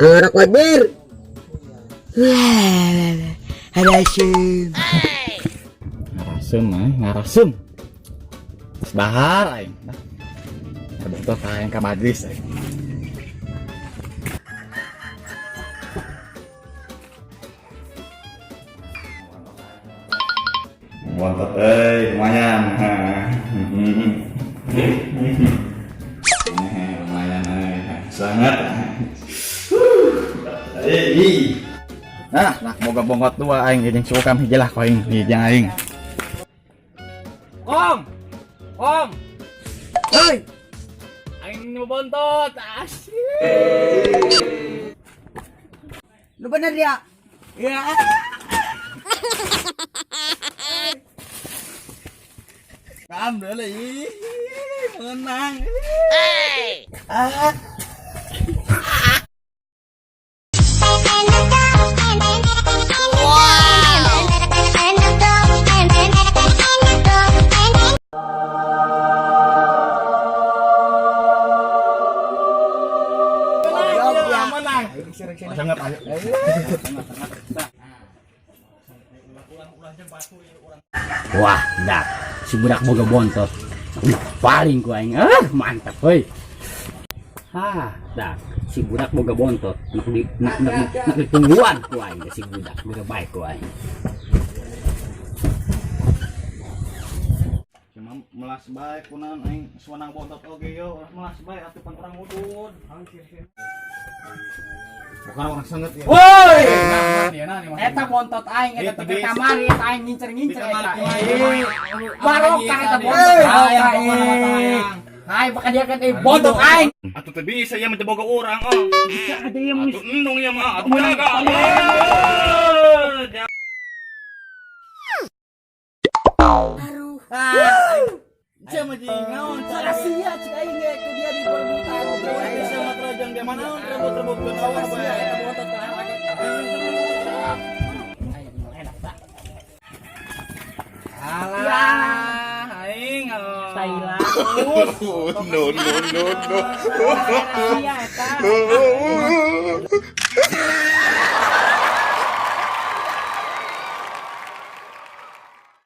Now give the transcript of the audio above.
Anak wadir. Harasem. Ngarasem eh, ngarasem. Geus dahar aing. Nah. Bontot aing ka majlis aing. Bontot euy, lumayan. Lumayan euy, sangat. Eh, nah, nah boga bongot dua aing jeung sukam hiji lah ku aing, hiji aing. Kong. Kong. Hei, Aing mau bontot. Asyik. lu bener ya? Ya. Alhamdulillah, ih, menang. Ah. Ya, menang. Sangat ayo. Wah, dak si budak boga bontot. Paling ku aing. Ah, mantap heuy. Ah, dak si budak boga bontot. Nak di nak nak, nak ditungguan ku aing si budak boga baik ku aing. Cuma melas bae kunaon aing suanang bontot oge yo, melas bae atuh pan urang udud. Bukan orang sangat ya. Woi, Nah, eta bontot aing eta Itu teh di- kamari eta aing ngincer-ngincer Di kamar eta. kumaha Eh, ieu? Barokah eta bontot. Hayang, Hayang, pokona mah hayang. Hai, bakal dia kan bontot aing. Atuh teu bisa ya mah boga urang oh. Ada yang Atuh endung ya mah, atuh jaga. Sia mah jeung naon? Salah sia cik aing ge ku dia di perebutan. Bisa mah terajang dia mana naon rebut-rebutkeun awak Sia bae. eta bontot aing enak tak? Alah, aing. Oh. Thailand. No, no, no, no. Sia eta.